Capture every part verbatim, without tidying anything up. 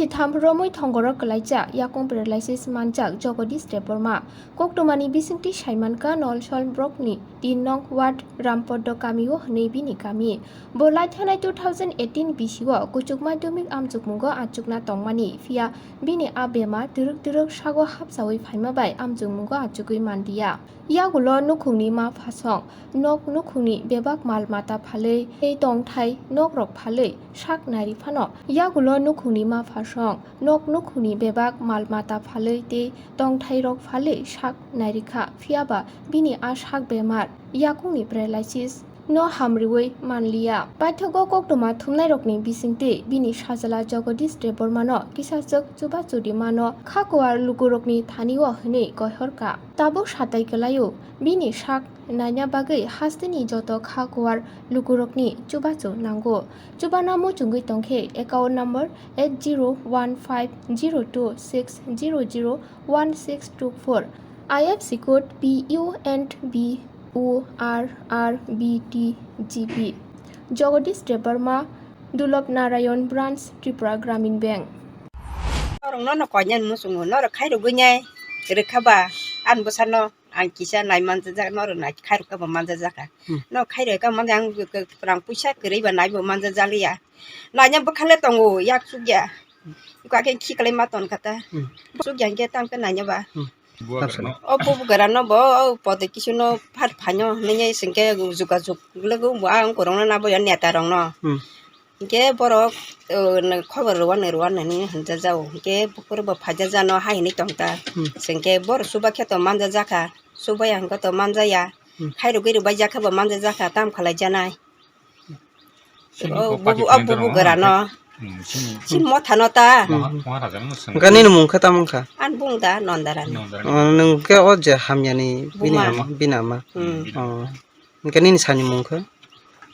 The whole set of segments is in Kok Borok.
Tham romwi thongoro kwlaijak yakung paralysis manjak Jagadish Debbarma. Koktwmani bisingtwi saimankha Nolsol brokni tin nong ward Rampoddo kamio hwnwi bini kami. Bo laithanai two thousand eighteen bisio kuchuk madhyamik amchukmungo achukna tongmani, phiya bini a bemar twrwk twrwk sago hapsawi phaima bai amchukmungo achugwi manliya. Yagulo nukhungni ma phasong, nok nukhungni bebak mal mata phalwi tei tongthai nokrok phalwi sak nairi phano. Yagulo nukhungni ma phasong, nok nukhungni bebak mal mata phalwi tei tongthairok phalwi sak nairikha, phiyaba bini a sak bemar yakungni paralysis no hamriwi manliya. Paithago koktwma thumnairokni bisingtwi bini sajla Jagadish Debbarmano kisachwk chubachu rimano kha kuar lukurokni thanio hwnwi goihorkha. Tabuk satai kwlaio, bini sak naina bagwi hasteni joto kha kuar lukurokni chubachu nango. Chubana muchungwi tongkhe account number eight zero one five zero two six zero zero one six two four, I F S C code P U N B O R R B T G B. Jagadish Debbarma, Dulab Narayan Branch, Tripura Gramin Bank. Norok nono koinani muchungo, norok khairogwi nai rwkha ba, ani bwsano ang kisa nai manjajak, norok nai khairokha ba manjajak kha. Hmm. No khairokha manja ang rang puisa kwrwi ba nai bo manjajak liya. Naina bwkhale tongo, yak chukya. Iko akhe khiklai ma ton kha ta. Hmm. Chukya hinkhe tang khe naina ba. Hmm. O bubugra no bo, o podo kisu no phat phaino hinwi sengke jugajug logo bo ang korokno nabo ya neta rokno. Hmm. Hinkhe borok, o, no, khobor rwani rwani hinwi hinjajao. Hinkhe bukur bo phaijajano hai hinwi tongta. Hmm. Sengke borok chuba khe to manjajakha. Chuba ya hinkhe to manjaya. Hmm. Khairogwi rwbaijak khe bo manjajakha, tam khalaijanai. Chini o ko bubu, pati o bubu kaitor grano. Hmm, chini. Chini mothano ta. Moha-, Maharaja no swng. Hwnkhe nini mung khe tamo wngkha? Ani bung da Nondarani. Nondarani. O, nwng khe o je hamyani bini Buma. Ama, bini ama. Hmm. Oh. Hwnkhe nini sani mung khe?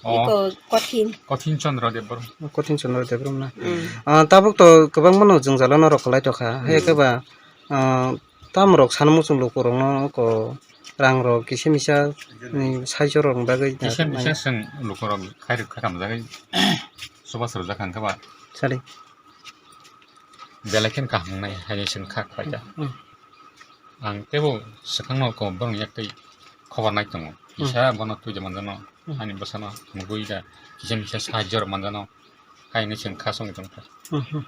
O. Iko Kothin. Kothin Chandra Debbarma. Kothin Chandra Debbarma na. Hmm. Ah, tabuk to kwbangma no jwngjalo norok kwlai tokha. Hmm. Hai khe ba, ah, Tamrok sana muchung lukurokno ko rangrok kisa misa ni saichorokni bagwi Kisa misa nai. Chwng lukurok khairok kha kamjagwi chubachu rwjak kha hwnkhe ba. Sari. Belai kheno kaham wngnai haino chwng kha khlaijak. Hmm. Ang teibo swkangno ko borokni yaktwi khobor nai tongo. Hmm. Kisa bono twiwi manjano, Hmm. ani bwsano nugwi da kisa misa sahajyo rok manjano haino chwng kha songwi tongkha. Hmm, hmm.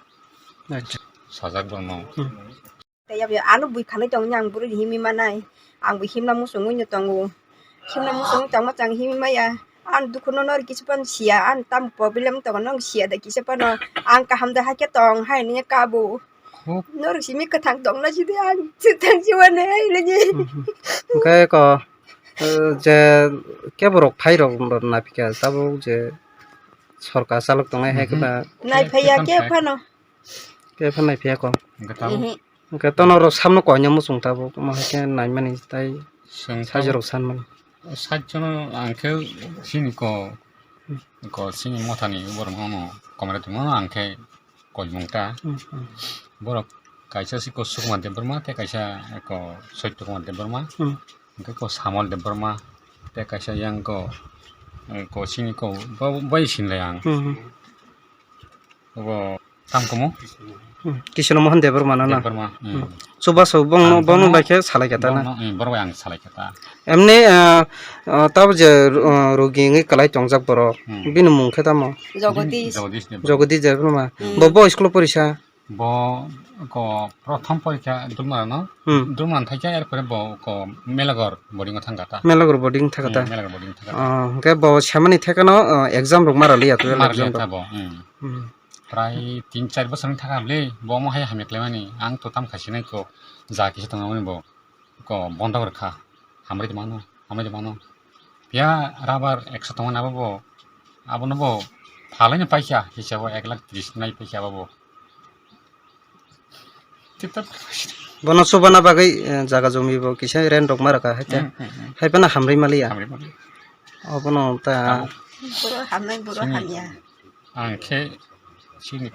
Acha. Sajak borokno. Hmm. Tei yabwi ano bui khanai tongni ang bwrwi himwi manai. Ang bo himna muchungwi no tongo. Himna muchungwi tongma chang himwi maya. Ang dukhuno nor kisa phano siya. Ang tamo problem tongo nong siya da kisa phano. Ang kaham da hakhe tong hai nini kabo. Huk. Nor simi kwthang tongna sidi ang swtang siwane hai lagi. Mhm. Hwnkhe ko, eh, je keborok phairok naphikha tabuk je sorkar chalok tongnai hai Mhm. khe ba. Nai phaiya Kephano ke phai- phano. Khe phano nai phiya ko. Hwnkhe tabuk Mhm. Hwnkhe tono rok samno koinai muchung tabuk, omo hai khe naimani tai Chwng sajwk rok sanmani. Sajwk no ang khe chini ko, ko chini mothani borok no komre tongmano ang khe koimung ta. Hmm, hmm. Borok kaisa si ko Sukma Debbarma tei kaisa ko Saitya Kumar Debbarma, Hmm. hwnkhe ko Samol Debbarma tei kaisa yang ko, ko chini ko bo, bai sinlai ang. Hmm, hmm. Obo tamo kumu? Hmm. Kishno Mohan Debbarma no na? Debbarma, hmm. Hmm. Chubachu bongno, Ang bongno bono, bai khe salai kha ta na? Bono, hmm, borok bai ang salai kha ta. Emni, ah, ah, tabo je, ah, rogi wngwi kwlai tongjak borok, Hmm. bini mung khe tamo? Jagadish. Jagadish Debbarma. Jagadish Debbarma. Hmm. Bo, bo school o porisa? Bo ko prothom porikha Dulmara no. Hmm. Dulmara thai kha, er pore bo ko Melagor boarding o thang kha ta. Melagor boarding thang kha ta? Hmm, Melagor boarding thang kha ta. Oh, hwnkhe bo semani thekano, oh, exam rok mara liya, twelve Mara exam liya rok. Ta bo, hmm. Hmm. Prai tin char bosor wng thang kha bwle, bo omo hai hamya khlaimani, ang to tam khai sinai ko, ja kisa tongmani bo, ko bondo rwkha, hamri tongmano, hamri tongmano. Phiya rubber ekso tongmani abo bo, abono bo phalai no paikha, hisabo ek lakh tris nai paikha abo bo. Bono chubana bagwi, eh, jaga jumi bo kisa rent rok ma rwkha, hai te. Hmm, hmm, hmm. Hai phano hamri maliya. Hamri maliya. Obono ta. Abo. Boro hamnai, boro Chini hamya. Ang khe chini